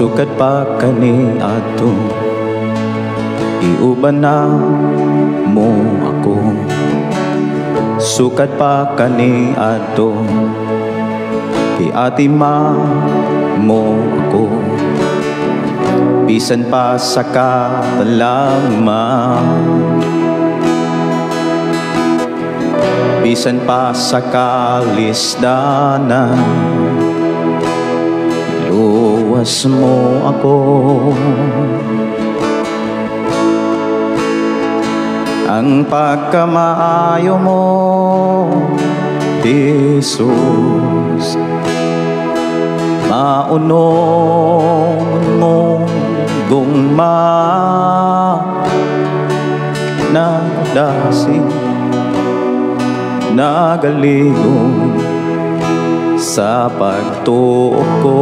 Sukad pa kaniadto, giuban na mo ako. Sukad pa kaniadto, giatima mo ako. Bisan pa sa katalagman, bisan pa sa kalisdanan, luwas mo ako. Ang pagkamaayo mo, Jesus, maunong mo gugma, nagdasig, nagaligon sa pagtuo ko.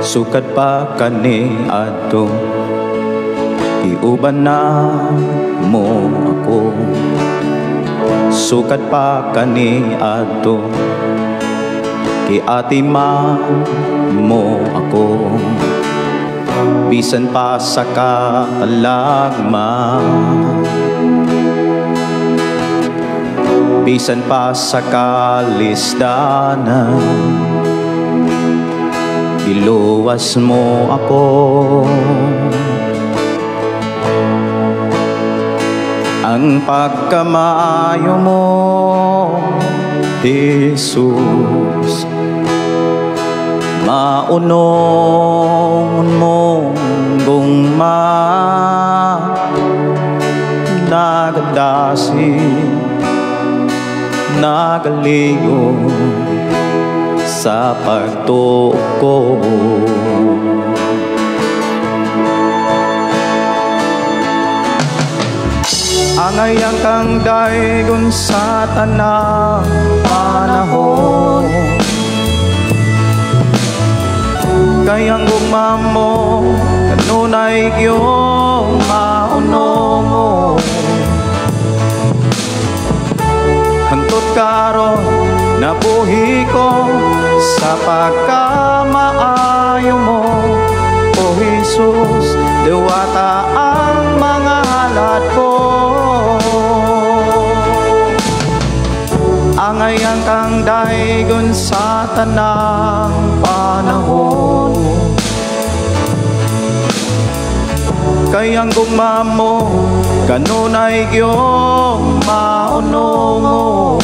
Sukad pa kaniadto, giuban na mo ako. Sukad pa kaniadto, giatiman mo ako. Bisan pa sa katalagman, bisan pa sa kalisdanan, iluwas mo ako. Ang pagkamaayo mo, Jesus, maunong mo gugma, nagadasig, nagaligo sa pagtuo ko. Angay ang kang daygon sa tanang panahon, kay ang gugma mo kanunay iyong maunong. Hangtod karon nabuhi ko sa pagkamaayo mo, O Jesus, diwata ang mga halad ko. Angay ang kang daygon sa tanang panahon, kay ang gugma mo kanunay iyong maunong.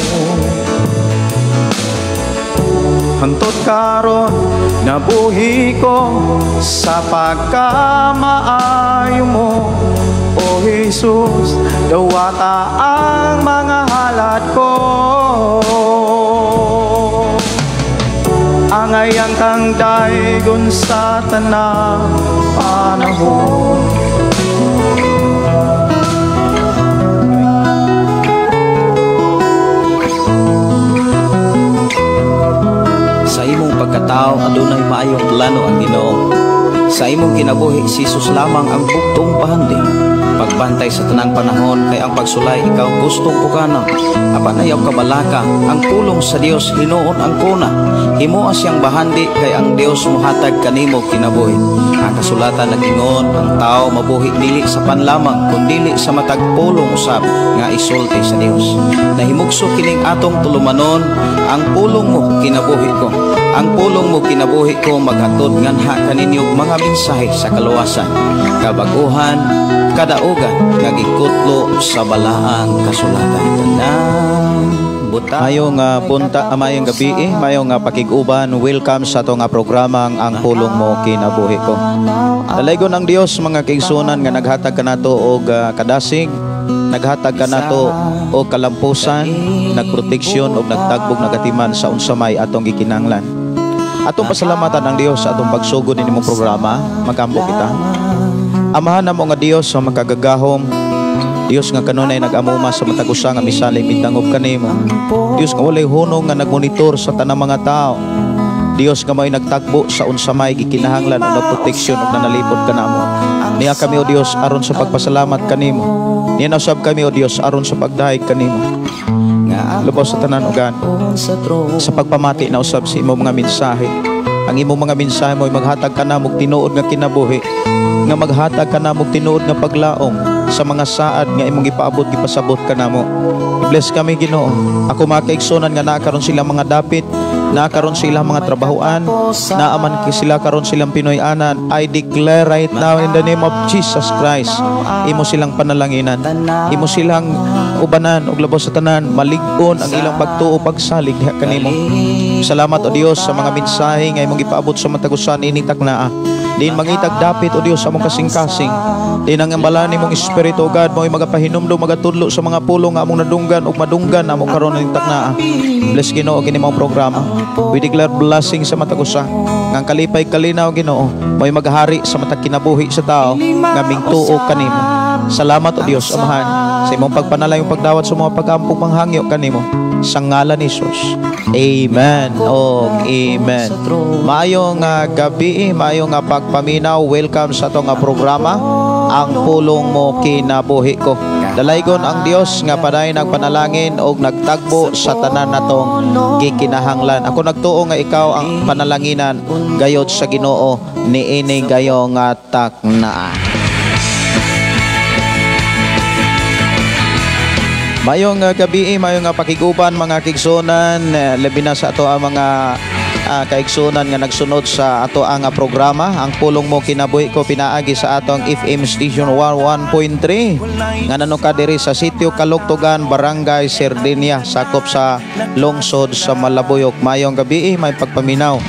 Hangtod karon nabuhi ko sa pagkamaayo mo, O Jesus, dawata ang mga halad ko. Angay ang kang daygon sa tanang panahon. Sa imong pagkatao adunay maayong plano ang Ginoo. Sa imong kinabuhi si Jesus lamang ang bugtong bahandi. Pagbantay sa tanang panahon kay ang pagsulay ikaw gustong pukanon. Apan ayaw kabalaka ang pulong sa Dios hinuon ang kuna. Himoa siyang bahandi kay ang Dios mohatag kanimo kinabuhi. Ang kasulatan nag-ingon ang tao mabuhi dili sa panlamang kundili sa matag pulong usab nga isulti sa Dios. Nahimugso kining atong tulumanon, ang pulong mo kinabuhi ko. Ang pulong mo kinabuhi ko maghatod nganha kaninyo mga mensahe sa kaluwasan, kabaguhan, kadaugan nga gikutlo sa balaang kasulatan. Mayo nga punta, mayong gabi, mayo nga pakig-uban. Welcome sa ato nga programang Ang Pulong Mo Kinabuhi Ko. Dalaygon ang Dios mga kaigsunan nga naghatag kanato og kadasig, naghatag kanato og kalampusan, nagproteksyon og nagtagbog nagatiman sa unsa may atong gikinahanglan. Atong pasalamatan ang Dios sa atong pagsugod ini mong programa. Magampo kita. Amahan namo nga Dios sa makagagahom, Dios nga kanunay nag-amuma sa matag usa nga misalig midangop kanimo. Dios nga walay hunong nga nagmonitor sa tanang mga tao. Dios nga may nagtagbo sa unsa may gikinahanglan og nagproteksyon ug nanalipod kanamo. Niya kami, O Dios, aron sa pagpasalamat kanimo. Niya na usab kami, O Dios, aron sa pagdayeg kanimo. Labaw sa tanan, ugan sa pagpamati na usab sa imong mga mensahe. Ang imong mga mensahe mo ay maghatag kanamo og tinuod nga kinabuhi, nga maghatag kanamo og tinuod nga paglaom sa mga saad nga imong gipaabot, gipasabot kanamo. I-bless kami, Ginoo. Ako mga kaigsunan nga naa karon sila mga dapit, naa karon sila mga trabahoan, naa man sila karon silang Pinoy-anan. I declare right now in the name of Jesus Christ, imo silang panalanginan, imo silang ubanan ug labaw sa tanan, malig-on ang ilang pagtuo, pagsalig diha kanimo. Salamat, O Dios, sa mga mensahe nga imong gipaabot sa matag usa niini taknaa. Din mangitag dapit, O Dios, sa among kasing-kasing. Din ang balaan nimong Espiritu, O God, mo'y magapahinumdom, magatudlo sa mga pulong nga among nadunggan ug madunggan among karon ning taknaa. Bless, Ginoo, kini maong programa. We declare blessing sa matag usa. Nga ang kalipay, kalinaw, Ginoo, mo'y maghari sa matag kinabuhi sa tao nga mingtuo kanimo. Salamat, O Dios Amahan, sa imong pagpanalay, pagdawat sa mga pag-ampong manghangyo kanimo sa ngalan ni Jesus. Amen. O amen. Maayong gabi, maayong pagpaminaw. Welcome sa atong programa, Ang Pulong Mo Kinabuhi Ko. Dalaygon ang Dios nga padayon nagpanalangin og nagtagbo sa tanan natong gikinahanglan. Ako nagtuo nga ikaw ang panalanginan gayod sa Ginoo niini gayong nga taknaa. Mayong gabi, mayong pakiguban, mga kaigsunan, labi na sa ato ang mga kaigsunan nga nagsunod sa ato ang programa, Ang Pulong Mo Kinabuhi Ko, pinaagi sa atong FM station 11.3 nga nanuka diri sa Sitio Kalugtugan, Barangay Sardinia, sakop sa lungsod sa Malabuyok. Mayong gabi, may pagpaminaw.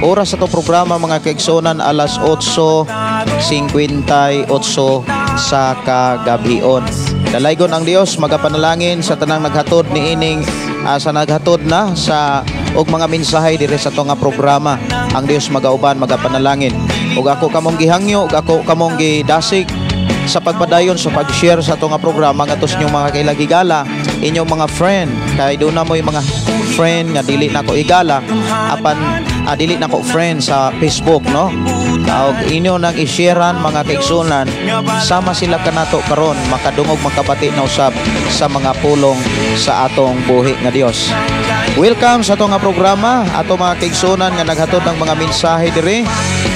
Oras sa ato programa, mga kaigsunan, alas 8:58 sa kagabion. Dalaygon ang Dios, magapanalangin sa tanang naghatod niining sa naghatod na sa og mga mensahe diri sa ato nga programa. Ang Dios magauban, magapanalangin. Ug ako kamong gihangyo, ug ako kamong gidasig sa pagpadayon sa pag-share sa ato nga programa ngadto sa inyong mga kailagigala, inyong mga friend, kay doon na mo yung mga friend nga dili nako igala apan dili nako friend sa Facebook, no? Og inyo nang i-sharean, mga kaigsunan, sama sila kanato karon makadungog, makabati na usab sa mga pulong sa atong buhi nga Dios. Welcome sa atong nga programa, ato mga kaigsunan nga naghatod ng mga mensahe diri.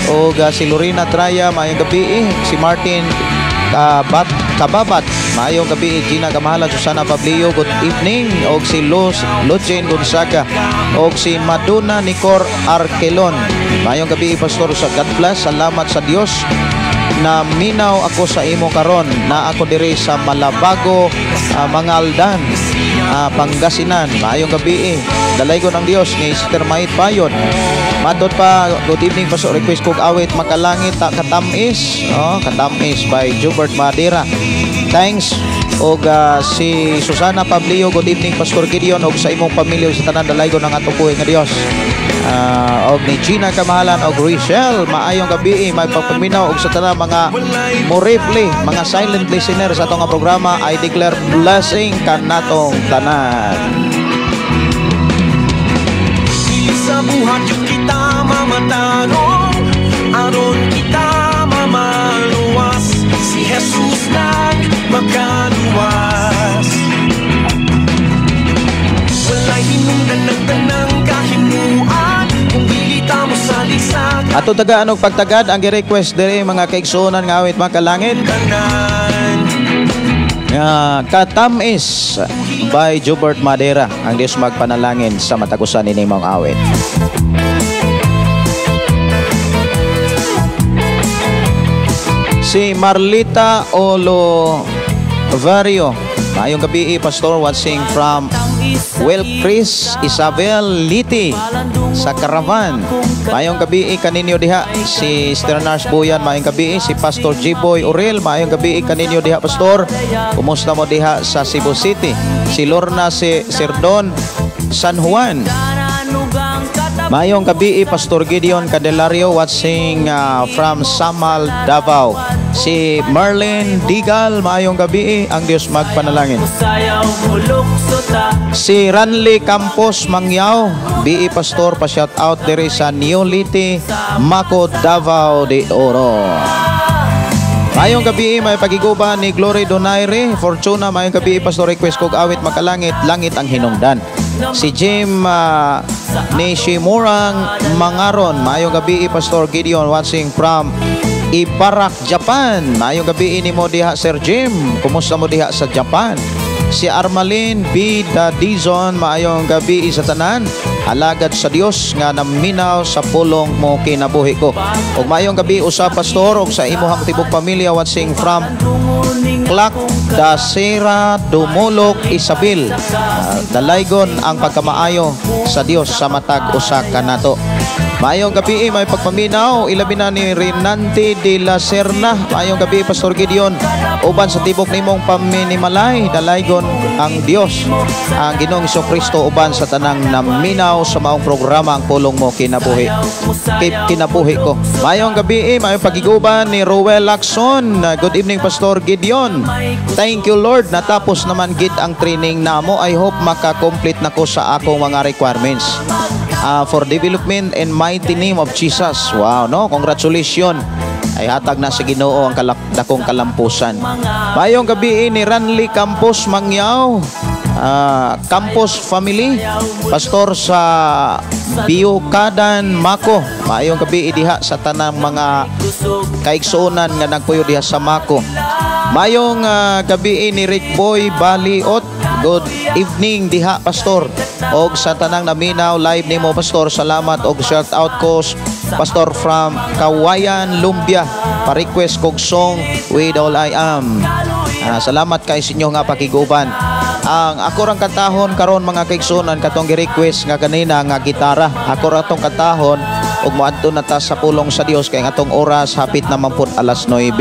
Og si Lorena Traya, maayong gabi. Si Martin Kababat, maayong gabi. Gina Kamahalan, Susana Pablio, good evening. Og si Luz Lucien Gonzaga, og si Madonna Nicor Arkelon, maayong gabi, Pastor, sa God bless. Salamat sa Dios na minaw ako sa imo karon, na ako diri sa Malabago, Mangaldan, Pangasinan. Maayong gabi. Dalaygon ang Dios ni Sister Mait Payon. Matod pa, good evening, Pastor, request kog awit Makalangit Ta Katamis, oh, Katamis by Jubert Madera. Thanks. Og si Susana Pablio, good evening, Pastor Gideon, og sa imong pamilya sa tanan, dalaygon ang atong buhi nga Dios. Og ni Gina Kamahalan og Richelle, maayong gabi, may pagpaminaw, og sa tanan mga morifli, mga silent listener sa atong nga programa, I declare blessing kanatong tanan. Sa buhat yung kita mamatanong, aron kita mamaluwas, si Jesus nang makaluwas. Walay hinungdan ng tanang kahimuan, kung dili ta mo salig sa Ato tagaan og pagtagad ang gi-request diri, mga kaigsuonan, nga awit Makalangit tanan. Nga Katamis by Jubert Madera. Ang Dios magpanalangin sa matag usa nining maong awit. Si Marlita Olovario, maayong gabi, Pastor, watching from Wilcris Isabel Liti sa Caravan. Maayong gabi kaninyo diha. Si Sister Nars Buyan, maayong gabi. Si Pastor G-Boy Uril, maayong gabi kaninyo diha, Pastor. Kumusta mo diha sa Cebu City? Si Lorna si Serdon San Juan. Maayong gabi, Pastor Gideon Candelario, watching from Samal, Davao. Si Marlene Digal, maayong gabi, ang Dios magpanalangin. Si Ranley Campos Mangyao, BE Pastor, pa-shout out diri sa New Liti, Mako, Davao de Oro. Maayong gabi, may pagiguban ni Glory Donaire Fortuna, maayong gabi, Pastor, request kog awit makalangit, langit ang hinungdan. Si Jim Nishimurang Mangaron, maayong gabi, Pastor Gideon, watching from Ibarak, Japan. Maayong gabi nimo diha, Sir Jim. Kumusta mo diha sa Japan? Si Armalin B. Dadizon, maayong gabi sa tanan. Alagad sa Dios nga naminaw sa pulong mo kinabuhi ko. Ug maayong gabi usa, Pastor, ug sa imuhang tibok pamilya, watching from Clark Dasera Dumulok Isabel. Dalaygon ang pagkamaayo sa Dios sa matag usa kanato. Maayong gabi, may pagpaminaw, ilabi na ni Renante de la Serna. Maayong gabi, Pastor Gideon, uban sa tibok nimong paminimalay, dalaygon ang Dios, ang Ginoong Kristo uban sa tanang naminaw sa maong programa ang pulong mo kinabuhi. Kinabuhi ko. Maayong gabi, maayong pagiguban ni Roel Lacson. Good evening, Pastor Gideon. Thank you, Lord. Natapos naman gid ang training namo. I hope makakomplete na ko sa akong mga requirements. For development in mighty name of Jesus. Wow, no? Congratulations. Ay hatag na sa Ginoo ang dakong kalampusan. Maayong gabi ni Ranley Campos Mangyao, Campos family, pastor sa Biokadan Mako. Maayong gabi diha sa tanang mga kaigsuonan nga nagpuyo diha sa Mako. Maayong gabi ni Rick Boy Baliot. Good evening diha, Pastor. Og sa tanang naminaw live nimo, Pastor, salamat og shout out ko, Pastor from Kawayan Lumbia. Pa-request kog song With All I Am. Salamat kay sa inyo nga pakiguban. Ang ako rang kantahon karon mga kaigsuonan katong gi-request nga kanina nga gitara. Ako ra tong kantahon ug moadto na ta sa pulong sa Dios kay ang atong oras hapit na man pud alas 9.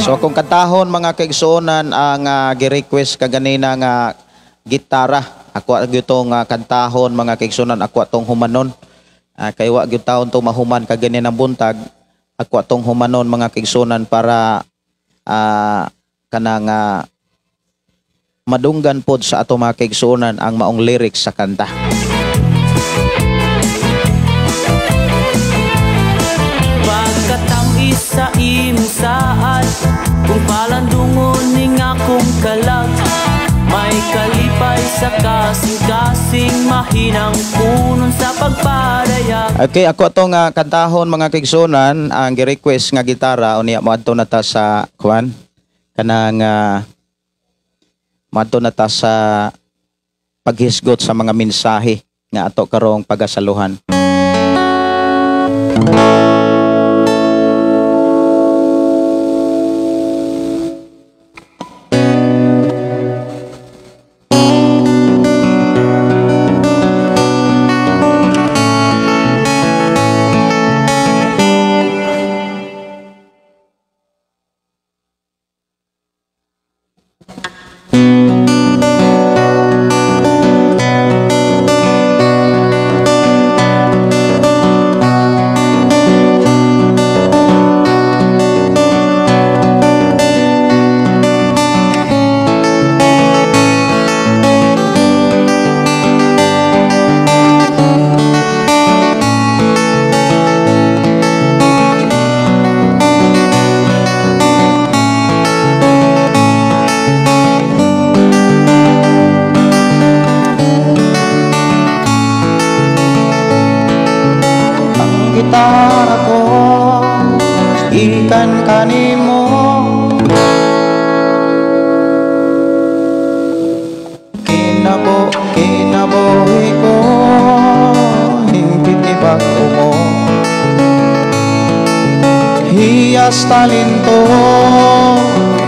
So akong kantahon mga kaigsuonan ang gi-request kaganina nga gitara. Ako gyud tong kantahon mga kaigsuonan, ako atong humanon. Kay wa gyud taon to mahuman kaganina buntag. Ako atong humanon mga kaigsuonan para kanang madunggan pod sa ato mga kaigsuonan ang maong lyrics sa kanta. Pagkatamis sa imong saad, kung palandungon ning akong kalag, may kalipay sa kasing-kasing mahinang punon sa pagpadayag. Okay, ako atong kantahon mga kaigsuonan ang gi-request nga gitara unya moadto na ta sa kuan kanang moadto na ta sa paghisgot sa mga mensahe nga ato karong pagasaluhan. Gitara ko ikan kanimo, kinabuhi ko hingpit ibag-o mo, hiyas talento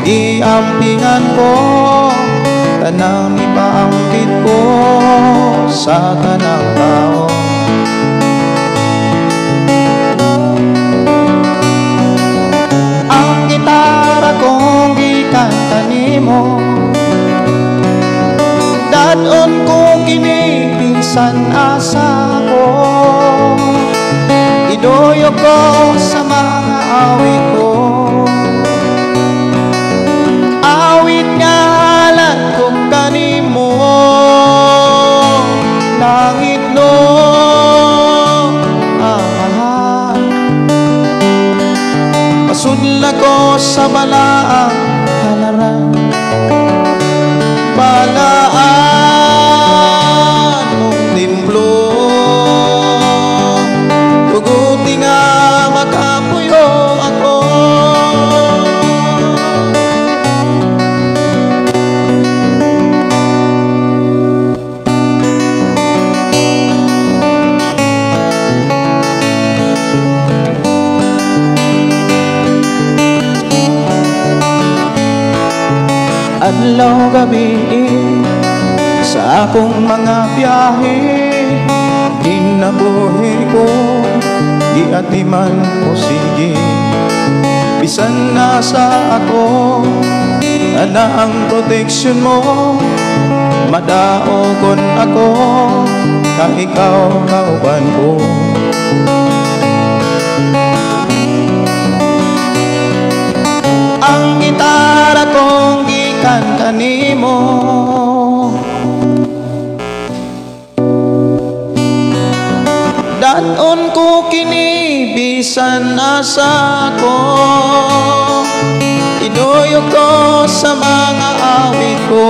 giampingan ko, tanang ipaampit ko sa tanang tao. Ang gitara kong gikan kanimo, dadon ko kini bisan asa ko. Iduyo ko sa mga awit ko. Awit nga halad ko kanimo, langit no Amahan. Pasudla ko sa balaang halaran, balaan mong templo. Tuguti nga makapuyo ako. Adlaw gabi sa akong mga biyahe, kinabuhi ko giatiman ko sige. Bisan nasa ako, ana ang protection mo, madaogon ako ka ikaw kauban ko. Ang gitara kong gikan kanimo, daton ko kini bisan asa ko. Iduyo ko sa mga awit ko.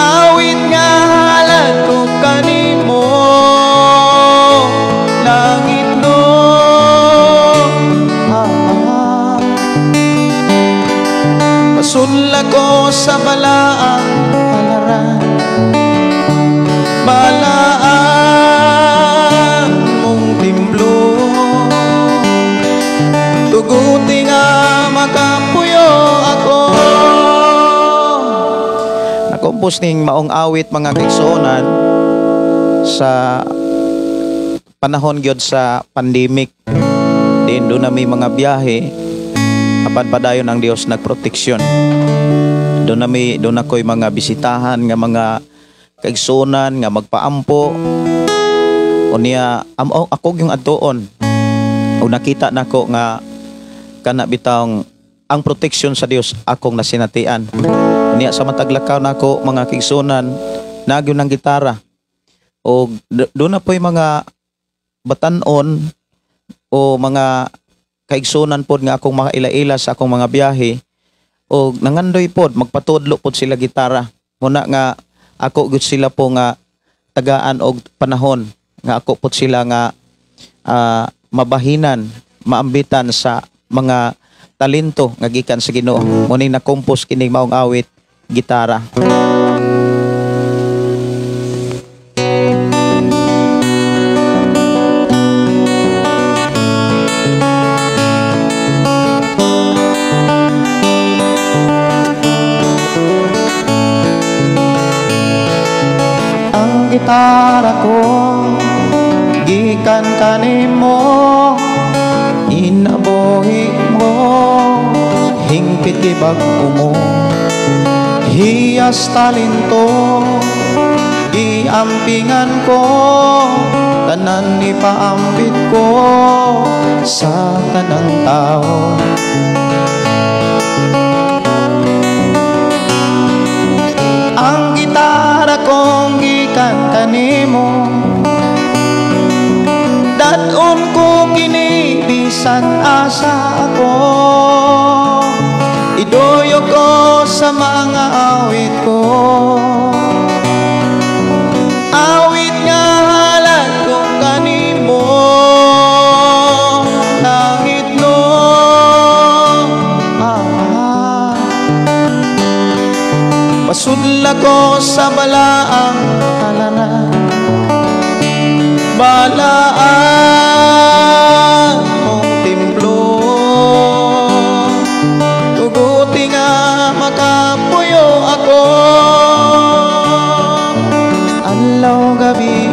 Awit nga halad ko kanimo, langit no Amahan. Pasudla ko sa balaang halaran, balaan mong templo. Tuguti nga makapuyo ako. Nakompos ning maong awit mga kaigsuonan sa panahon gyud sa pandemic. Din doon na may mga biyahe, apan padayon ang Dios nagproteksyon. Doon na may, doon ako'y mga bisitahan nga mga kaigsuonan nga magpaampo. Unya ako yung adtoon. O nakita nako nga kana bitawng ang proteksyon sa Dios akong nasinatian. Unya sa matag lakaw nako mga kaigsuonan, nagyo ng gitara. O doon na po'y mga batan-on o mga kaigsuonan pod nga akong mga ila-ila sa akong mga biyahe. O nangandoy pod magpatudlo pod sila gitara. Muna nga ako gud sila po nga tagaan og panahon nga ako pod sila nga mabahinan, maambitan sa mga talento nga gikan sa Ginoo. Muning nakompos kining maong awit, gitara. Ang gitara ko gikan kanimo, inabuhi mo, hingpit gibag-o mo. Hiyas talento, giampingan ko, tanan ipaambit ko sa tanang tao. Ang gitara kong gikan kanimo, daton ko kini bisan asa ako. Iduyo ko sa mga awit ko. Awit nga halad ko kanimo, langit no Amahan. Pasudla ko sa balaang halaran, balaan mong templo. Tuguti nga makapuyo ako. Adlaw gabi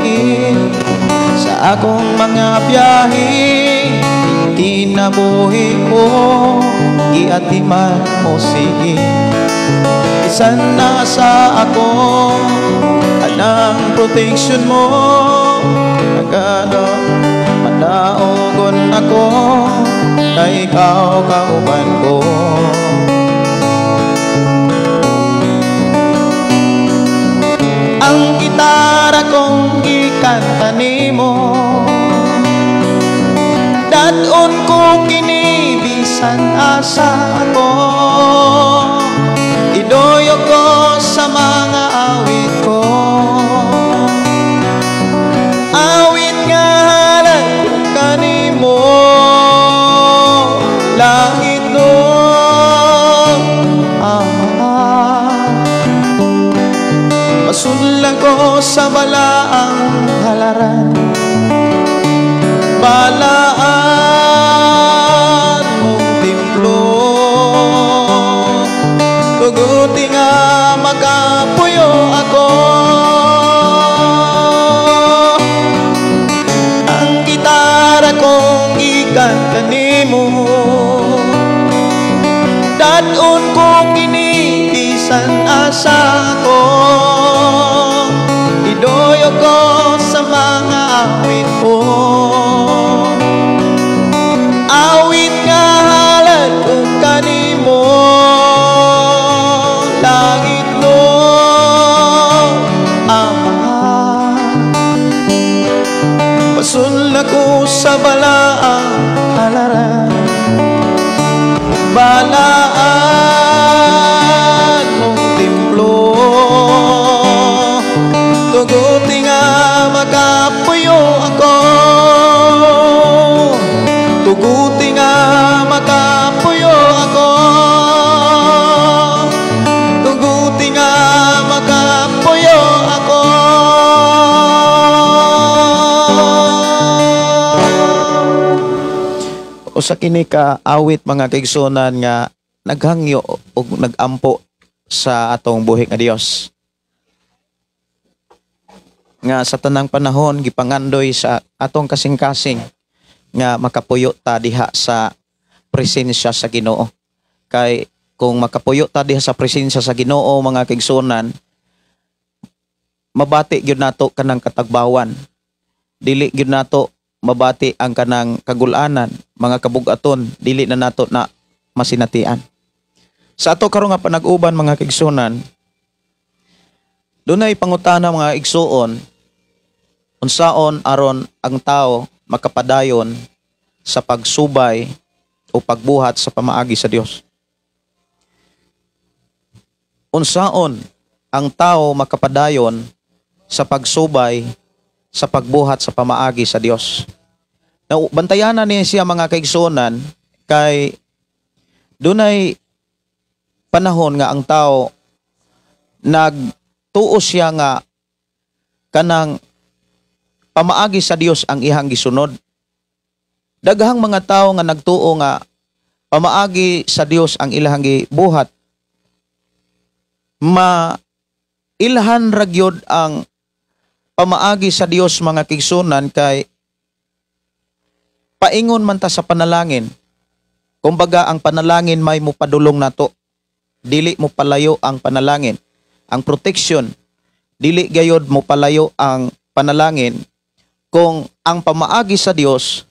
sa akong mga biyahe, kinabuhi ko giatiman mo sige. Bisan nasa ako, anang protection mo, Sagrado, madaogon ako kay ikaw kauban ko. Ang gitara kong gikanta nimo, dad-on ko kini bisan asa ako. Idoyo ko sa mga awit ko, awit nga halad ko kanimo, langit nun. Masunla ko sa balaang halaran, balaan mong templo, tuguti nga makapuyo ako. Ang gitara kong gikanta nimo, dad-on ko kini bisan asa ko. Idoyo ko sa mga awit ko, awit nga halad ko kanimo, langit nun, Ama. Pasunla ko sa balaang halaran, balaan mong templo, tuguti nga makapuyo ako, tuguti nga makapuyo ako, tuguti nga makapuyo ako. Usa kini ka awit mga kaigsunan nga naghangyo og nagampo sa atong buhi nga Dios, nga sa tanang panahon gipangandoy sa atong kasing-kasing nga makapuyo ta diha sa presensya sa Ginoo. Kay kung makapuyo ta diha sa presensya sa Ginoo mga kaigsunan, mabati gyud nato kanang katagbawan. Dili gyud nato mabati ang kanang kagulanan, mga kabugaton, dili na nato na masinatian. Sa ato karon nga panag-uban mga kaigsunan, dunay pangutana mga igsuon, unsaon aron ang tao makapadayon sa pagsubay o pagbuhat sa pamaagi sa Dios. Unsaon ang tao makapadayon sa pagsubay sa pagbuhat sa pamaagi sa Dios. Now, bantayanan niya siya mga kaigsuonan kay dunay panahon nga ang tao nagtuo siya nga kanang pamaagi sa Dios ang ihang gisunod. Daghang mga tao nga nagtuo nga pamaagi sa Dios ang ilahang gibuhat, ma ilhan ra gyud ang pamaagi sa Dios mga kaigsunan kay paingon man ta sa panalangin. Kumbaga ang panalangin may mupadulong nato, dili mo palayo ang panalangin. Ang protection, dili gayod mo palayo ang panalangin kung ang pamaagi sa Dios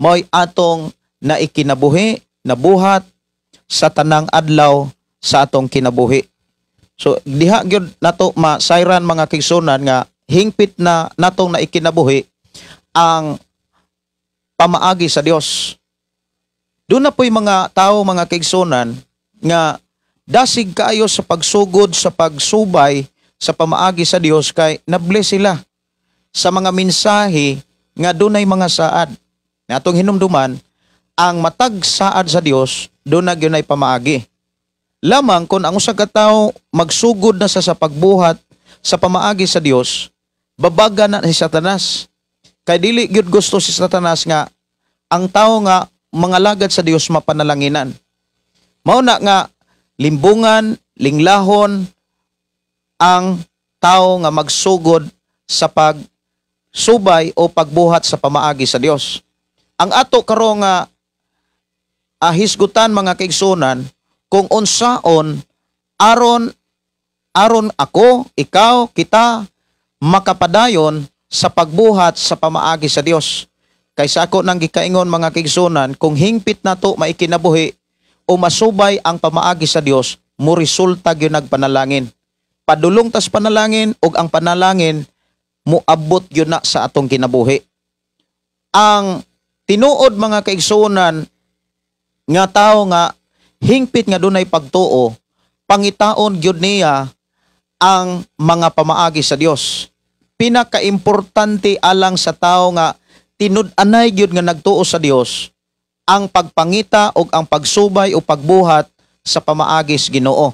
mo'y atong naikinabuhi, nabuhat sa tanang adlaw sa atong kinabuhi. So diha gyud nato masayran mga kaigsunan nga hingpit na natong naikinabuhi ang pamaagi sa Dios. Doon na po'y mga tao mga kaigsunan nga dasig kaayo sa pagsugod, sa pagsubay sa pamaagi sa Dios kay nabless sila sa mga mensahe nga dunay mga saad. Atong hinumduman, ang matag saad sa Dios doon na gyud ay pamaagi. Lamang kung ang usa ka tawo magsugod na sa pagbuhat sa pamaagi sa Dios, babaga na si Satanas. Kay dili gyud gusto si Satanas nga ang tao nga mangalagad sa Dios mapanalanginan. Mao na nga limbungan, linglahon ang tao nga magsugod sa pagsubay o pagbuhat sa pamaagi sa Dios. Ang ato karon nga hisgutan mga kaigsunan kung unsaon aron aron ako, ikaw, kita makapadayon sa pagbuhat sa pamaagi sa Dios. Kay sa ako nang gikaingon, mga kaigsunan, kung hingpit nato maikinabuhi o masubay ang pamaagi sa Dios, mo resulta gyud nagpanalangin. Padulong tas panalangin ug ang panalangin moabot gyud na sa atong kinabuhi. Ang tinuod, mga kaigsunan, nga tao nga hingpit nga dunay pagtuo, pangitaon gyud niya ang mga pamaagi sa Dios. Pinakaimportante alang sa tao nga tinud-anay gyud nga nagtuo sa Dios ang pagpangita og ang pagsubay o pagbuhat sa pamaagi sa Ginoo.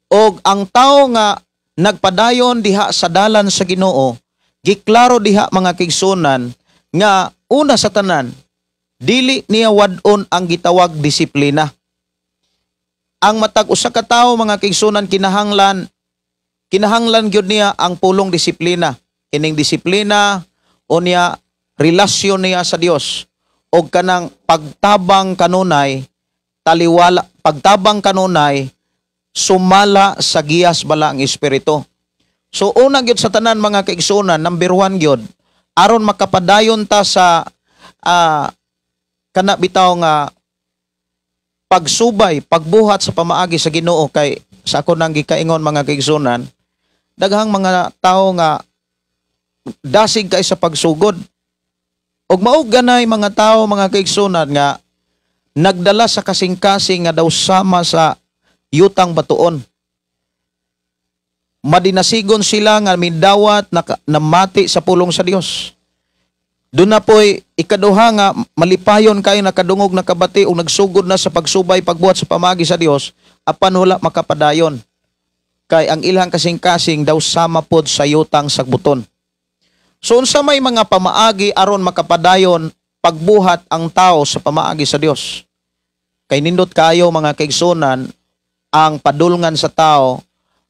Og ang tao nga nagpadayon diha sa dalan sa Ginoo, giklaro diha, mga kaigsunan, nga una sa tanan, dili niya wad-on ang gitawag disiplina. Ang matag usa ka tawo, mga kaigsunan, kinahanglan kinahanglan gyud niya ang pulong disiplina. Kining disiplina o niya relasyon niya sa Dios og kanang pagtabang kanunay taliwala, pagtabang kanunay sumala sa giyas Balaang Espiritu. So una gyud sa tanan, mga kaigsunan, number 1 gyud aron makapadayon ta sa kana bitaw nga pagsubay, pagbuhat sa pamaagi sa Ginoo, kay sa ako nang gikaingon, mga kaigsunan, daghang mga tao nga dasig kay sa pagsugod. Ug mao ganay mga tao, mga kaigsunan, nga nagdala sa kasing-kasing nga daw sama sa yutang batuon. Madinasigon sila nga midawat na namati sa pulong sa Dios. Doon na po'y ikaduha nga malipayon kayo nakadungog, nakabati o nagsugod na sa pagsubay, pagbuhat sa pamagi sa Dios, apan wala makapadayon. Kay ang ilang kasing-kasing daw sama pod sa yutang sagbuton. So unsa may mga pamaagi aron makapadayon pagbuhat ang tao sa pamaagi sa Dios? Kay nindot kayo, mga kaigsunan, ang padulngan sa tao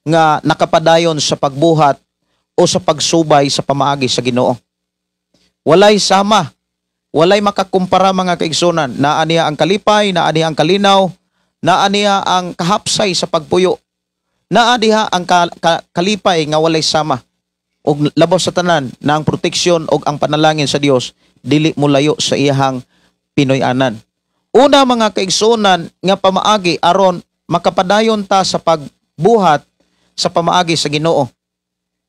nga nakapadayon sa pagbuhat o sa pagsubay sa pamaagi sa Ginoo. Walay sama, walay makakumpara, mga kaigsunan. Naa niya ang kalipay, naa niya ang kalinaw, naa niya ang kahapsay sa pagpuyo. Naa diha ang kalipay nga walay sama. Og labaw sa tanan na ang proteksyon og ang panalangin sa Dios dili molayo sa iyahang Pinoy-anan. Una, mga kaigsunan, nga pamaagi aron makapadayon ta sa pagbuhat sa pamaagi sa Ginoo.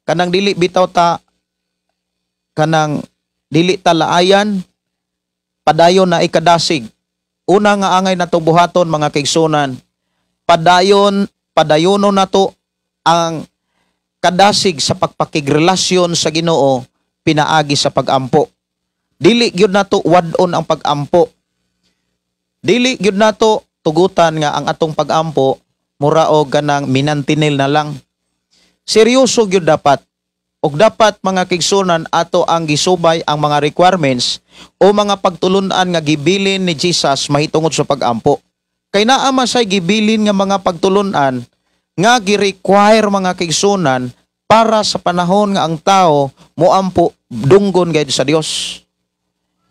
Kanang dili bitaw ta, kanang dili ta laayan, padayon na ikadasig. Una nga angay nato buhaton, mga kaigsunan, padayon padayono nato ang kadasig sa pagpakigrelasyon sa Ginoo pinaagi sa pagampo. Dili gyud nato wad-on ang pagampo. Dili gyud nato tugutan nga ang atong pagampo mura og kanang minantinil na lang. Seryoso gyud dapat. Og dapat, mga kaigsunan, ato ang gisubay ang mga requirements o mga pagtulunan nga gibilin ni Jesus mahitungod sa pagampo. Kay naa man say gibilin nga mga pagtulunan nga gi-require, mga kaigsunan, para sa panahon nga ang tao moampo dunggon gayud sa Dios.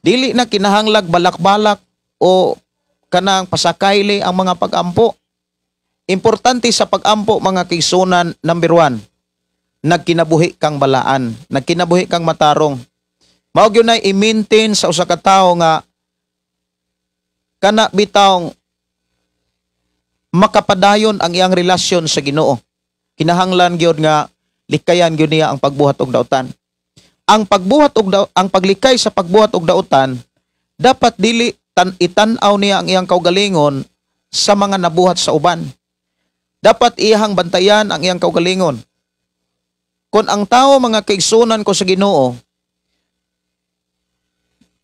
Dili na kinahanglag balak-balak o kanang pasakayli ang mga pagampo. Importante sa pagampo, mga kaigsunan, number 1, nagkinabuhi kang balaan, nagkinabuhi kang matarong. Mao gyud nay i-maintain sa usa ka tawo nga kana bitawng makapadayon ang iyang relasyon sa Ginoo. Kinahanglan gyud nga likayan gyud niya ang pagbuhat og dautan. Ang paglikay sa pagbuhat og dautan, dapat dili itan-aw niya ang iyang kaugalingon sa mga nabuhat sa uban. Dapat iyahang bantayan ang iyang kaugalingon. Kung ang tao, mga kaigsunan ko sa Ginoo,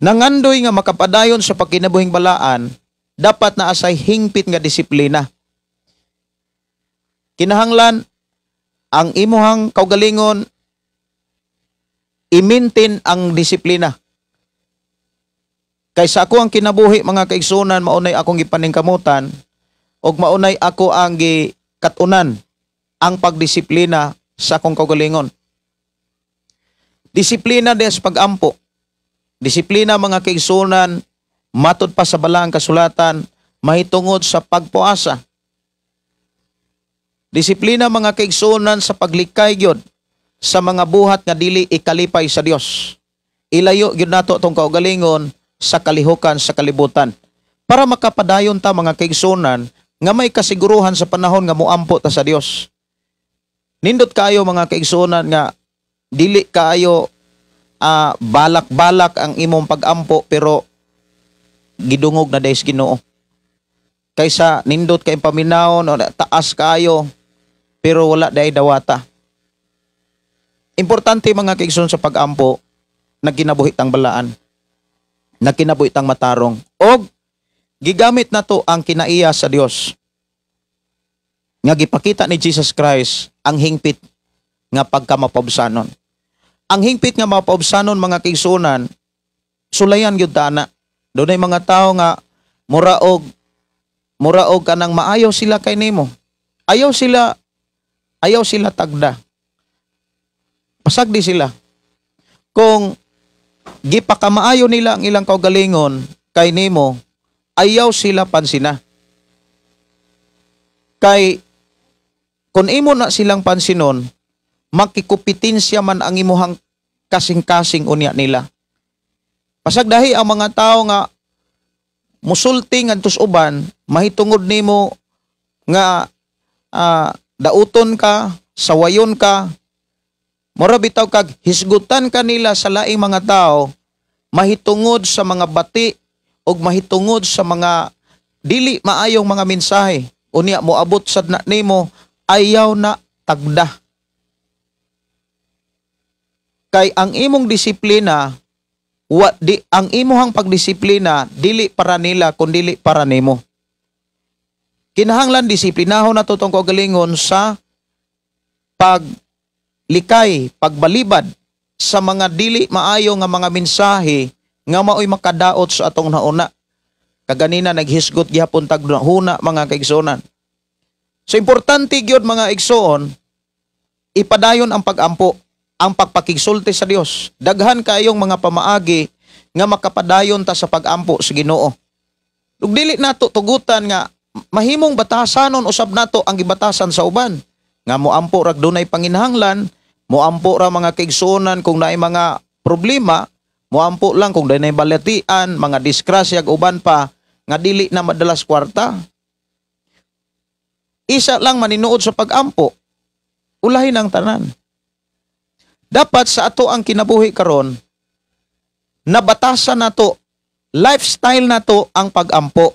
nangandoy nga makapadayon sa pagkinabuhing balaan, dapat naa say hingpit nga disiplina. Kinahanglan ang imuhang kaugalingon i-maintain ang disiplina. Kay sa ako ang kinabuhi, mga kaigsunan, maunay akong gipaningkamutan ug maunay ako ang gikatunan ang pagdisiplina sa akong kaugalingon. Disiplina des pagampo. Disiplina, mga kaigsunan, matud pa sa Balaang Kasulatan mahitungod sa pagpuasa. Disiplina, mga kaigsunan, sa paglikay gyud sa mga buhat nga dili ikalipay sa Dios. Ilayo gyud nato atong kaugalingon sa kalihukan sa kalibutan para makapadayon ta, mga kaigsunan, nga may kasiguruhan sa panahon nga moampo ta sa Dios. Nindot kaayo, mga kaigsunan, nga dili kaayo balak-balak ang imong pagampo pero gidungog na dahil sa Ginoo. Kaysa nindot kay paminawon o taas kaayo pero wala dahil dawata. Importante, mga kaigsoon, sa pagampo, nagkinabuhi tang balaan. Nagkinabuhi tang matarong. Og gigamit nato ang kinaiya sa Dios. Nga gipakita ni Jesus Christ ang hingpit nga pagkamapabsanon. Ang hingpit nga mapabsanon, mga kaigsuonan, sulayan gyud ta ana. Dunay mga tawo nga mura og kanang maayo sila kay nimo. Ayaw sila tagda. Pasagdi sila. Kung gipakamaayo nila ang ilang kaugalingon kay nimo, ayaw sila pansina. Kay kung imo na silang pansinon, makikupitensya man ang imuhang kasing-kasing unya nila. Pasagdahi ang mga tao nga musulti ngadto sa uban mahitungod nimo nga dauton ka, sawayon ka, mura bitaw kag hisgutan ka nila sa laing mga tao mahitungod sa mga bati ug mahitungod sa mga dili maayong mga mensahe. Unya moabot sad na nimo, ayaw na tagda. Kay ang imong disiplina wa di ang imuhang pagdisiplina dili para nila kundili para nimo. Kinahanglan disiplinahon nato tong kaugalingon sa paglikay, pagbalibad sa mga dili maayo nga mga mensahe nga maoy makadaot sa atong nauna. Kaganina naghisgot gihapon tag huna, mga kaigsuonan. So importante gyud, mga igsoon, ipadayon ang pagampo, ang pagpakigsulti sa Dios. Daghan kaayong mga pamaagi nga makapadayon ta sa pagampo sa Ginoo. Ug dili nato tugutan nga mahimong batasanon usab nato ang gibatasan sa uban. Nga moampo rag dunay panginahanglan, moampo ra, mga kaigsuonan, kung naay mga problema, moampo lang kung dunay balatian, mga disgrasya ug uban pa nga dili na madalas kwarta. Isa lang maninuod sa pagampo, ulahin ang tanan. Dapat sa ato ang kinabuhi karon, nabatasan nato, lifestyle nato ang pagampo.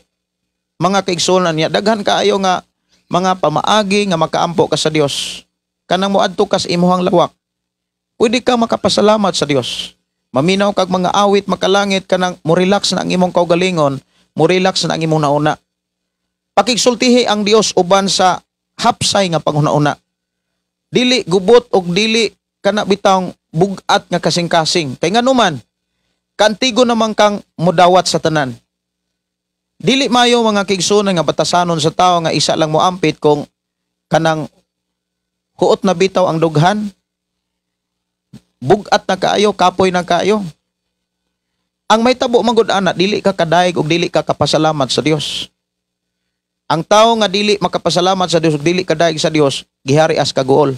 Mga kaigsuonan niya, daghan kaayo nga mga pamaagi nga makaampo ka sa Dios. Kanang moadto ka sa imuhang lawak, pwede ka makapasalamat sa Dios. Maminaw kag mga awit makalangit, kanang mo relax na ang imong kaugalingon, mo relax na ang imong nauna. Pakigsultihi ang Dios uban sa hapsay nga panghuna-una. Dili gubot og dili kana bitawng bugat nga kasing-kasing. Kay nganuman, kantigo naman kang mudawat sa tanan. Dili mayo, mga kaigsuonan, nga batasanon sa tao nga isa lang moampit kung kanang huot na bitaw ang dughan. Bugat na kaayo, kapoy na kaayo. Ang may tabo man gud ana, dili ka kadayeg ug dili ka kapasalamat sa Dios. Ang tao nga dili makapasalamat sa Dios ug dili kadayeg sa Dios, gihari as kaguol.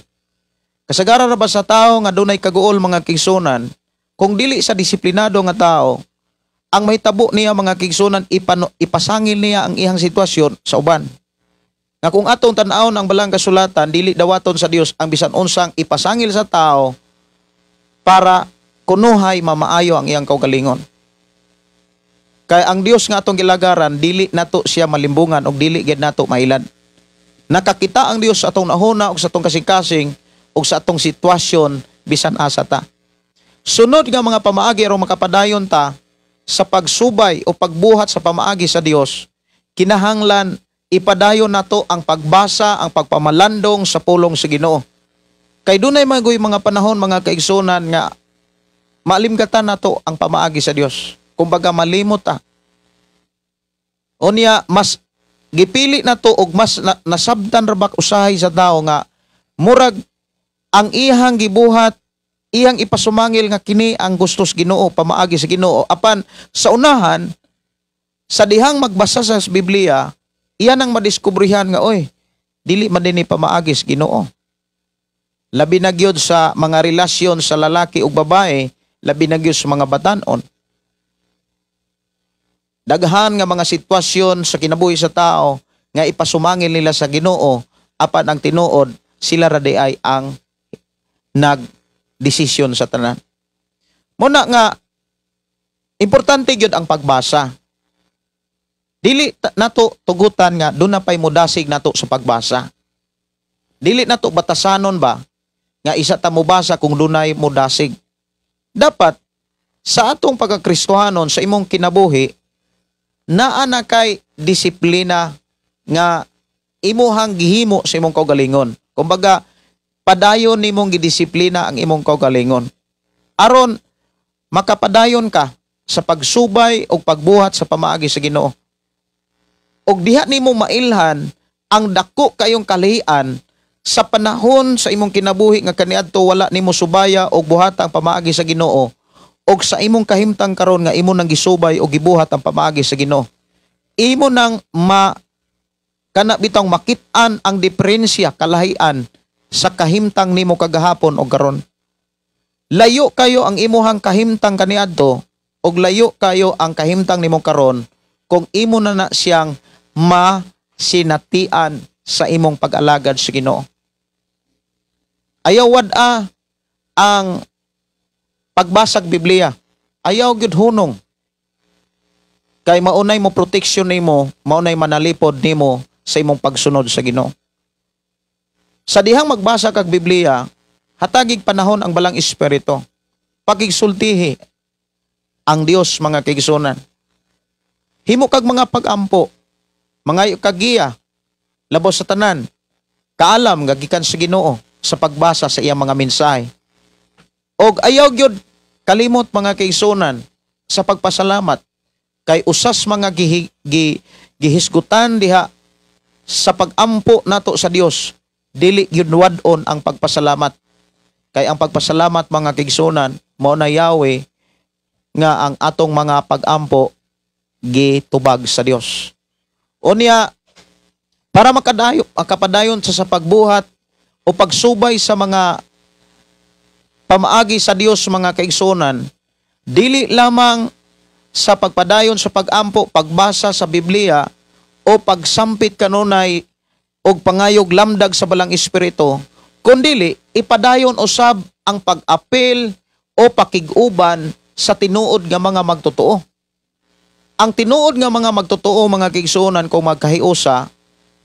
Kasagaran ra ba sa tao nga dunay kaguol, mga kaigsuonan, kung dili sa disiplinado nga tao, ang mahitabo niya, mga kaigsuonan, ipasangil niya ang iyang sitwasyon sa uban. Nga kung atong tan-awon ang balang kasulatan, dili dawaton sa Dios ang bisan unsang ipasangil sa tao para kunuhay mamaayo ang iyang kaugalingon. Kay ang Dios nga atong gilagaran, dili nato siya malimbungan og dili gid nato mailad. Nakakita ang Dios sa atong nahuna og sa atong kasing-kasing og sa atong sitwasyon bisan asa ta. Sunod nga mga pamaagi aron makapadayon ta sa pagsubay o pagbuhat sa pamaagi sa Dios, kinahanglan ipadayon nato ang pagbasa, ang pagpamalandong sa pulong sa Ginoo. Kay dunay magoy mga panahon, mga kaigsunan, nga maalimgatan nato ang pamaagi sa Dios. Kumbaga malimot ta. Unya mas gipili nato og mas nasabtan ra bak usahay sa tao nga murag ang iyang gibuhat, iyang ipasumangil nga kini ang gustos Ginoo, pamaagi sa Ginoo, apan sa unahan sa dihang magbasa sa Biblia, iyan ang madiskubrihan nga, "Oy, dili man dinhi pamaagi sa Ginoo." Labi na gyud sa mga relasyon sa lalaki ug babae, labi na gyud sa mga batan-on. Daghan nga mga sitwasyon sa kinabuhi sa tao nga ipasumangil nila sa Ginoo, apan ang tinuod sila ra di ay ang nagdesisyon sa tanan. Muna nga importante gyud ang pagbasa. Dili nato tugutan nga doon na pay mudasig nato sa pagbasa. Dili nato batasanon ba nga isa ta mobasa kung dunay mudasig. Dapat sa atong pagkakristohanon sa imong kinabuhi, naa na kay disiplina nga imuhang gihimo sa imong kaugalingon. Kumbaga, padayon nimong gidisiplina ang imong kaugalingon. Aron makapadayon ka sa pagsubay o pagbuhat sa pamaagi sa Ginoo. Og diha nimo mailhan ang dako kayong kalian sa panahon sa imong kinabuhi nga kaniadto wala nimo subaya og buhat ang pamaagi sa Ginoo, og sa imong kahimtang karon nga imo nang gisubay o gibuhat ang pamaagi sa Ginoo. Imo nang ma kana bitong makit-an ang diferensya, kalahian sa kahimtang nimo kagahapon og karon. Layo kayo ang imuhang kahimtang kaniadto og layo kayo ang kahimtang nimo karon kung imo na na siyang masinatian sa imong pag-alagad sa Ginoo. Ayaw wad-a ang pagbasag Biblia. Ayaw gyud hunong. Kay maunay mo proteksyon nimo, maunay manalipod nimo sa imong pagsunod sa Ginoo. Sa dihang magbasa kag Biblia, hatagig panahon ang balang espiritu. Pagigsultihi ang Dios, mga kaigsunan. Himo kag mga pag-ampo, mga kagiya, labos sa tanan, kaalam nga gikan sa Ginoo sa pagbasa sa iyang mga mensahe. Og ayaw gyud kalimot, mga kaigsunan, sa pagpasalamat, kay usas mga gihisgutan diha sa pag-ampo nato sa Dios, dili gyud wad-on ang pagpasalamat. Kay ang pagpasalamat, mga kaigsunan, mao na Yahweh nga ang atong mga pag-ampo gitubag sa Dios. Unya, para makapadayon sa pagbuhat o pagsubay sa mga pamaagi sa Dios, mga kaigsunan, dili lamang sa pagpadayon sa pag-ampo, pagbasa sa Biblia o pagsampit kanunay og pangayog lamdag sa balang espiritu, kundili ipadayon usab ang pag-apil o pakig-uban sa tinuod nga mga magtotoo. Ang tinuod nga mga magtotoo, mga kaigsunan, kung magkahiusa,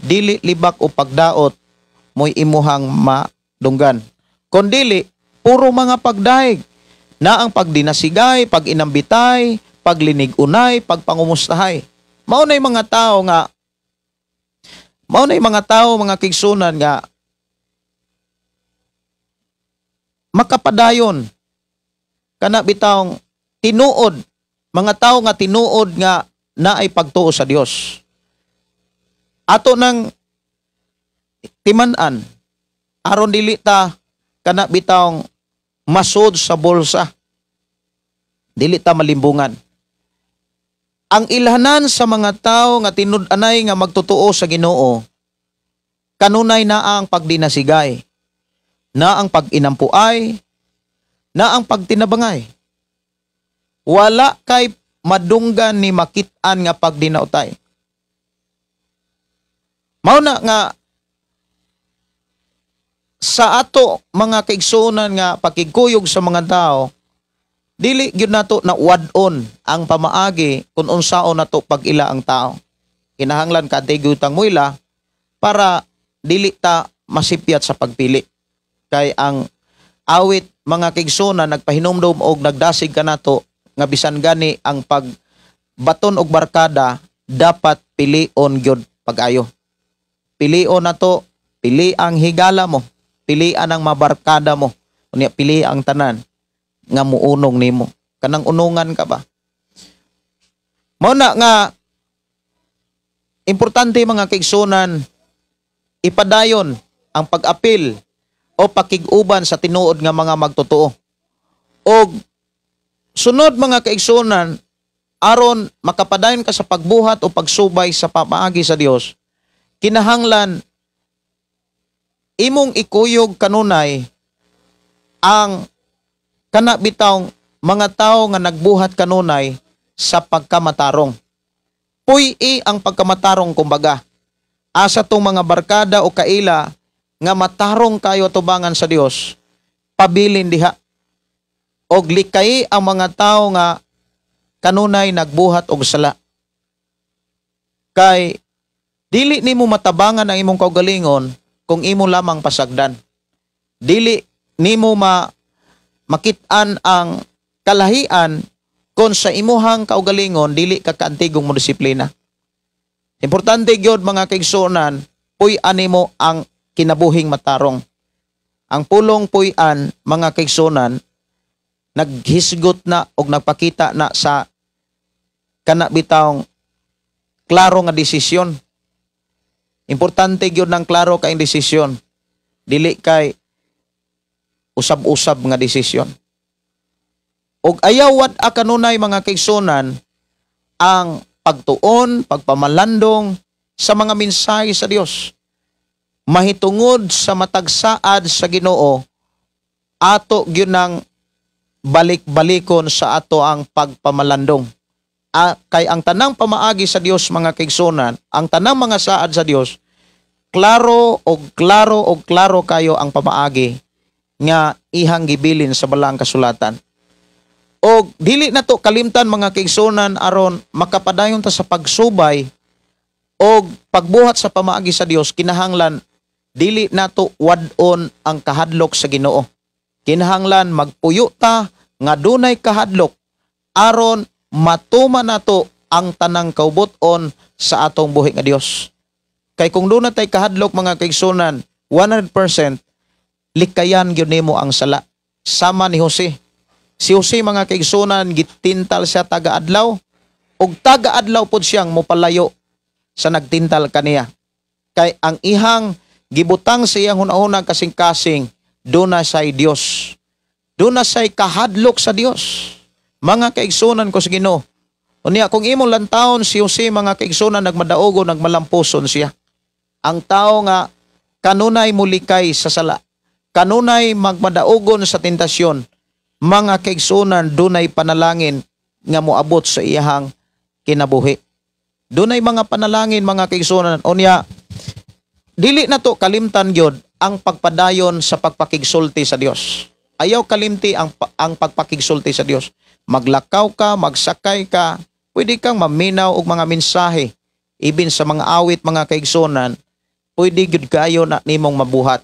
dili libak o pagdaot mo'y imuhang madunggan. Kundili, puro mga pagdaig na ang pagdinasigay, pag-inambitay, paglinig-unay, pagpangumustahay. Mao na'y mga tao, mga kaigsunan, nga makapadayon kana bitawng tinuod, mga tao nga tinuod nga naay pagtuo sa Dios. Ato nang timan-an aron dili ta kana bitawng masud sa bulsa, dili ta malimbungan. Ang ilhanan sa mga tao nga tinud-anay nga magtotoo sa Ginoo, kanunay na ang pagdinasigay, na ang pag-inampuay, na ang pagtinabangay. Wala kay madunggan ni makit-an nga pagdinautay. Mao na nga sa ato, mga kaigsuonan, nga pakigkuyog sa mga tao, dili gyud nato na wad-on ang pamaagi kung unsaon nato pag-ila ang tao. Kinahanglan kadtay gyud muila para dili ta masipyat sa pagpili. Kay ang awit, mga kaigsuonan, nagpahinumdom og nagdasig kanato nga bisan gani ang pagbaton og barkada, dapat pilion gyud pag-ayo. Pilion nato, pili ang higala mo, pili ang mabarkada mo, unya pili ang tanan nga muunong nimo. Kanang unungan ka ba? Mao na nga importante, mga kaigsunan, ipadayon ang pag-apil o pakig-uban sa tinuod nga mga magtotoo. Og sunod, mga kaigsunan, aron makapadayon ka sa pagbuhat o pagsubay sa pamaagi sa Dios, kinahanglan imong ikuyog kanunay Ang kana bitawng mga tao nga nagbuhat kanunay sa pagkamatarong. Puy-i ang pagkamatarong kumbaga. Asa tong mga barkada o kaila nga matarong kayo tubangan sa Dios, pabilin diha. Og likay ang mga tao nga kanunay nagbuhat og sala. Kay dili nimo matabangan ang imong kaugalingon kung imo lamang pasagdan. Dili nimo makit-an ang kalahian kung sa imuhang kaugalingon dili ka kaantigong mo disiplina. Importante gyud, mga kaigsuonan, puy-an nimo ang kinabuhing matarong. Ang pulong puy-an, mga kaigsuonan, naghisgot na og nagpakita na sa kana bitawng klaro nga desisyon. Importante gyud ng klaro kay desisyon. Dili kay usab-usab nga desisyon. Og ayaw wad-a kanunay, mga kaigsuonan, ang pagtuon, pagpamalandong sa mga mensahe sa Dios. Mahitungod sa matag saad sa Ginoo, ato gyud nang balik-balikon sa ato ang pagpamalandong. Kay ang tanang pamaagi sa Dios, mga kaigsuonan, ang tanang mga saad sa Dios, klaro og klaro og klaro kayo ang pamaagi nga ihang gibilin sa Balaang Kasulatan. Og dili na to kalimtan, mga kaigsuonan, aron makapadayon ta sa pagsubay og pagbuhat sa pamaagi sa Dios, kinahanglan dili nato wad-on ang kahadlok sa Ginoo. Kinahanglan magpuyo ta nga dunay kahadlok aron matuman nato ang tanang kaubuton sa atong buhi nga Dios. Kay kung duna tay kahadlok, mga kaigsuonan, 100% likayan gyud nimo ang sala. Sama ni Jose. Si Jose, mga kaigsuonan, gitintal siya taga-adlaw ug taga-adlaw pod siyang mopalayo sa nagtintal kaniya. Kay ang ihang gibutang sa iyang hunahuna, kasing-kasing, duna say Dios. Duna say kahadlok sa Dios. Mga kaigsuonan ko sa Ginoo. Unya kung imong lantawon si Jose, mga kaigsuonan, nagmadaogo, nagmalampuson siya. Ang tao nga kanunay mulikay sa sala, kanunay magmadaogon sa tentasyon, mga kaigsuonan, dunay panalangin nga moabot sa iyahang kinabuhi. Dunay mga panalangin, mga kaigsuonan. Unya dili na to kalimtan gyud ang pagpadayon sa pagpakigsulti sa Dios. Ayaw kalimti ang pagpakigsulti sa Dios. Maglakaw ka, magsakay ka, pwede kang maminaw og mga mensahe. Ibin sa mga awit, mga kaigsuonan, pwede gyud kayo na nimong mabuhat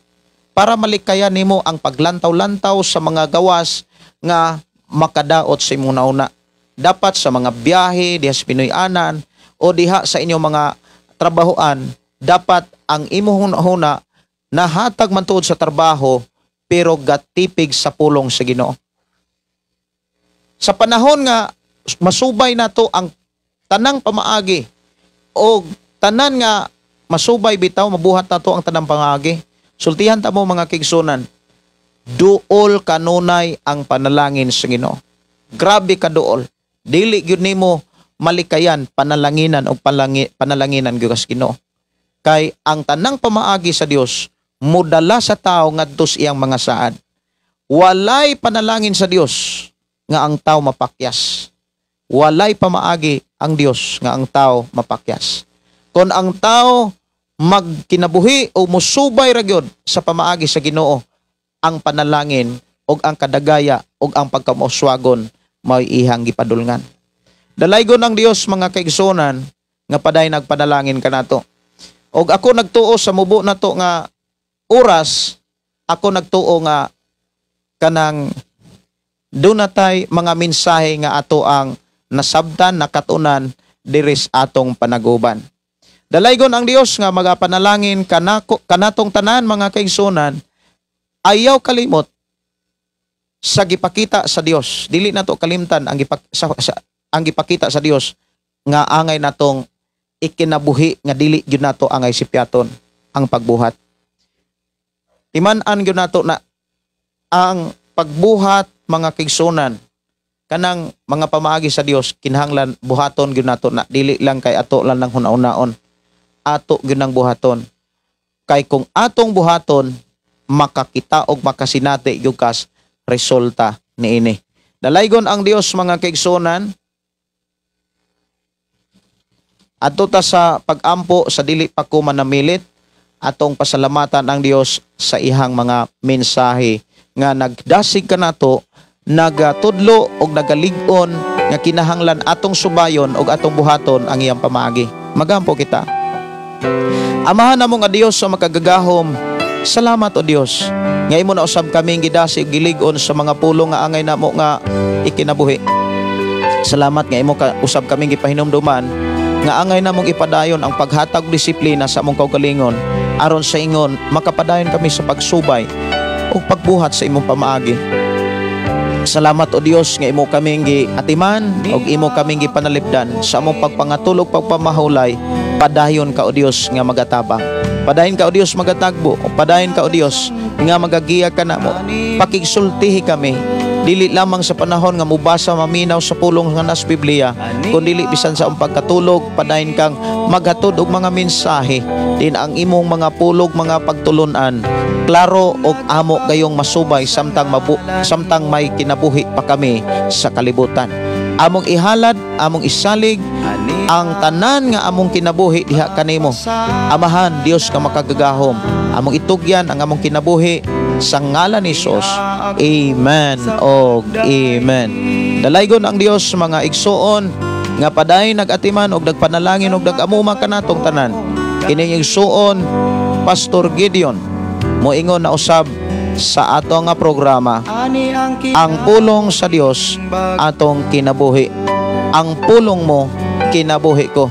para malikayan nimo ang paglantaw-lantaw sa mga gawas nga makadaot sa imong nauna. Dapat sa mga biyahe diha sa Pinoy-anan o diha sa inyong mga trabahoan, dapat ang imong hunahuna nahatag man tuod sa trabaho pero gatipig sa pulong sa Ginoo. Sa panahon nga masubay nato ang tanang pamaagi o tanan nga masubay bitaw, mabuhat nato ang tanang pamaagi. Sultihan ta mo, mga kaigsuonan, duol kanunay ang panalangin sa Ginoo. Grabe ka duol. Dili gyud nimo malikayan panalanginan o panalanginan gyud sa Ginoo. Kay ang tanang pamaagi sa Dios mudala sa tao ngadto sa iyang mga saad. Walay panalangin sa Dios nga ang tao mapakyas. Walay pamaagi ang Dios nga ang tao mapakyas. Kon ang tao magkinabuhi o musubay ra gyud sa pamaagi sa Ginoo, ang panalangin og ang kadagaya og ang pagkamauswagon mao'y ihang gipadulngan. Dalaygon ang Dios, mga kaigsuonan, nga paday nagpanalangin kanato. Og ako nagtuo sa mubo nato nga oras, ako nagtuo nga kanang dunatay mga mensahe nga ato ang nasabtan, nakatunan diris atong panaguban. Dalaygon ang Dios nga magapanalangin kanako kanatong tanan, mga kaigsuonan. Ayaw kalimot sa gipakita sa Dios. Dili nato kalimtan ang ang gipakita sa Dios nga angay natong ikinabuhi nga dili gyud nato angay sipyaton ang pagbuhat. Timan-an gyud nato na ang pagbuhat, mga kaigsuonan, kanang mga pamaagi sa Dios, kinahanglan buhaton gyud nato na, dili lang kay ato lang nang hunahunaon, ato gyud nang buhaton. Kay kung atong buhaton, makakita og makasinati gyud kas resulta niini. Dalaygon ang Dios, mga kaigsuonan. Adto ta sa pagampo sa dili pa ko manamilit, atong pasalamatan ang Dios sa ihang mga mensahe nga nagdasig kanato, nagatudlo og nagalig-on nga kinahanglan atong subayon og atong buhaton ang iyang pamaagi. Magampo kita. Amahan namo nga Dios sa makagagahom, salamat, O Dios, nga imo na usab kaming gidasig, gilig-on sa mga pulong nga angay namo nga ikinabuhi. Salamat nga imo ka usab kaming gipahinumduman nga angay namong ipadayon ang paghatag disiplina sa among kaugalingon aron sa ingon makapadayon kami sa pagsubay ug pagbuhat sa imong pamaagi. Salamat, O Dios, nga imo kaming giatiman ug imo kaming gipanalipdan sa among pagpangatulog, pagpamahulay. Padayon ka, O Dios, nga magatabang. Padayon ka, O Dios, magatagbo. Padayon ka, O Dios, nga magagiya kanamo. Pakigsultihi kami dili lamang sa panahon nga mubasa, maminaw sa pulong nga nas Biblia, kundi bisan sa among pagkatulog, padayon kang maghatod og mga mensahe din ang imong mga pulog, mga pagtulunan, klaro og amo gayong masubay samtang may kinabuhi pa kami sa kalibutan. Among ihalad, among isalig ang tanan nga among kinabuhi diha kanimo. Amahan Dios ka makagagahom, among itugyan ang among kinabuhi sa ngalan ni Jesus. Amen og amen. Dalaygon ang Dios, mga igsuon, nga padayon nagatiman og nagpanalangin og nag-amuma kanatong tanan. Kining igsuon, Pastor Gideon, moingon na usab sa ato nga programa, "Ang Pulong sa Dios Atong Kinabuhi." Ang pulong mo, kinabuhi ko.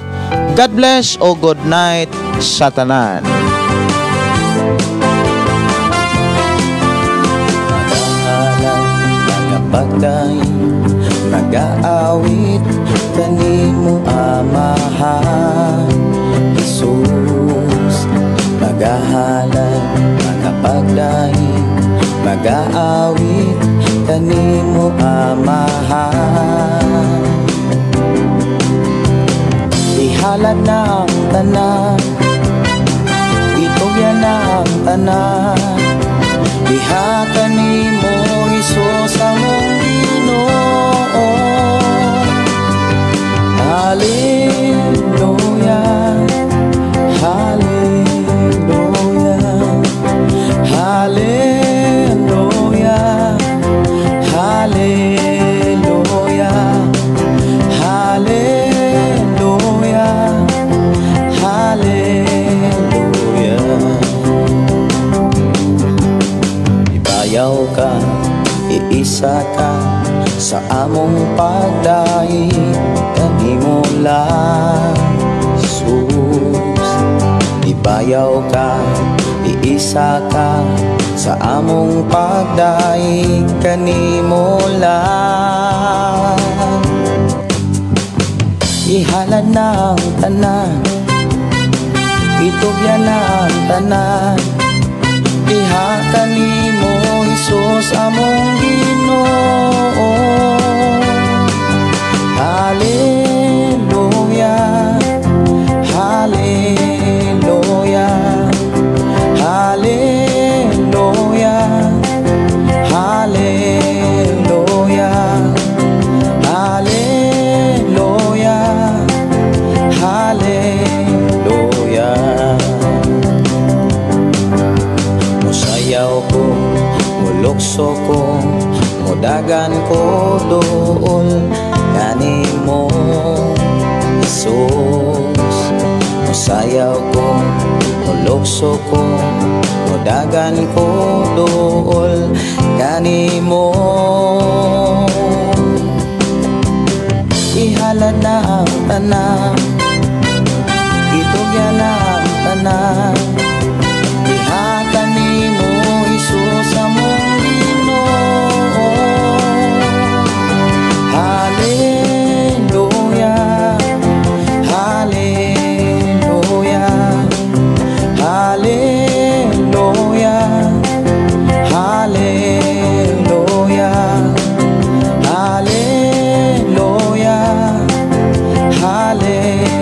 God bless o good night sa tanan. Pagdaing, nagaawit kanimo, Amahan Jesus. Magahalad, magapagdaing, magaawit kanimo, Amahan. Ihalad na ang tanan, itugyan na ang tanan diha kanimo, Hesus among Ginoo. Hallelujah, Hallelujah, Hallelujah, Hallelujah, Hallelujah, Hallelujah. Ibayaw ka, iisa ka sa among pagdaig kanimo lang, Jesus. Ibayaw ka, iisa ka sa among pagdaig kanimo lang. Ihalad na ang tanan, itugyan na ang tanan diha kanimo, Hesus among Ginoo. Hallelujah, Hallelujah, Hallelujah, Hallelujah, Hallelujah, Hallelujah. Musayaw ko, mulukso ko, mudagan ko dool kanimo, Jesus. Musayaw ko, mulukso ko, mudagan ko dool kanimo. Ihalad na ang tanan, itugyan na ang tanan diha kanimo, Hesus among Ginoo. Hallelujah, Hallelujah, Hallelujah, Hallelujah, Hallelujah, Hallelujah.